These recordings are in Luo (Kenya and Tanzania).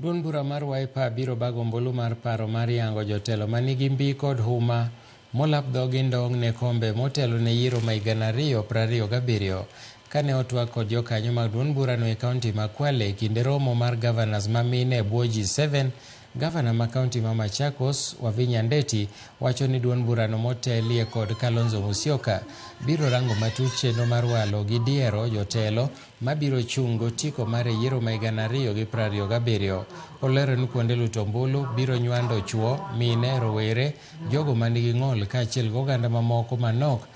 Duond bura mar Wiper biro bago ombulu mar paro mar yango jotelo manigi mbi kod huma molap dhogi ndong' ne kombe motelo ne yiero ma higa 2027. Kane otwak kod jokanyo mag duond burano e kaunti ma Kwale e kinde romo mar governors ma mine e bwo G7, gavana ma kaunti ma Machakos, Wavinya Ndeti, wacho ni duond burano motelie kod Kalonzo Musyoka biro rango matut chenro mar walo gi diero jotelo mabiro chung' gotiko mar e yiero ma higa 2027. Olero ni kuonde luto ombulu biro nywando chuo, mine, rowere, jogo manigi ng'ol kaachiel gi oganda mamoko manok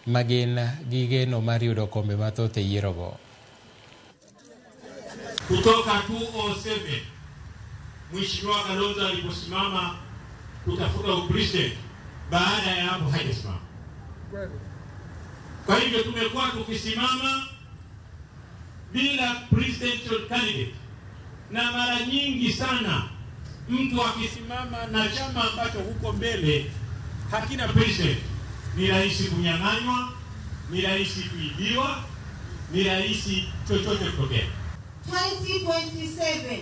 ma gin gi geno mar yudo kombe mathoth e yierogo. Kutoka 2007 Mheshimiwa Kalonzo aliposimama kutafuta upresident, baada ya hapo hajasimama. Kwa hivyo tumekuwa tukisimama bila presidential candidate, na mara nyingi sana mtu akisimama na chama ambacho huko mbele hakina president, ni rahisi kunyang'anywa, ni rahisi kuibiwa, ni rahisi chochote kutokea. 2027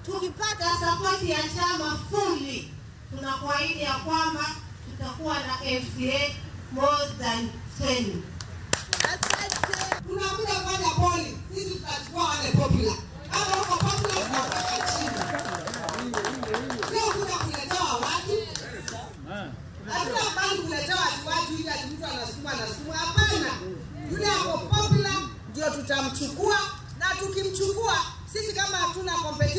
tukipata sapoti ya chama fully, tunakuahidi ya kwamba tutakuwa na MCA more than 10. Tunakuja kufanya poli, sisi tutachukua wale popular. Kama uko popular tunakuweka chini, sio kuja kuletewa watu. Hatuna bali kuletewa ati watu ili ati mtu anasukuma anasukuma. Hapana, yule ako popular ndio tutamchukua, na tukimchukua sisi kama hatuna competition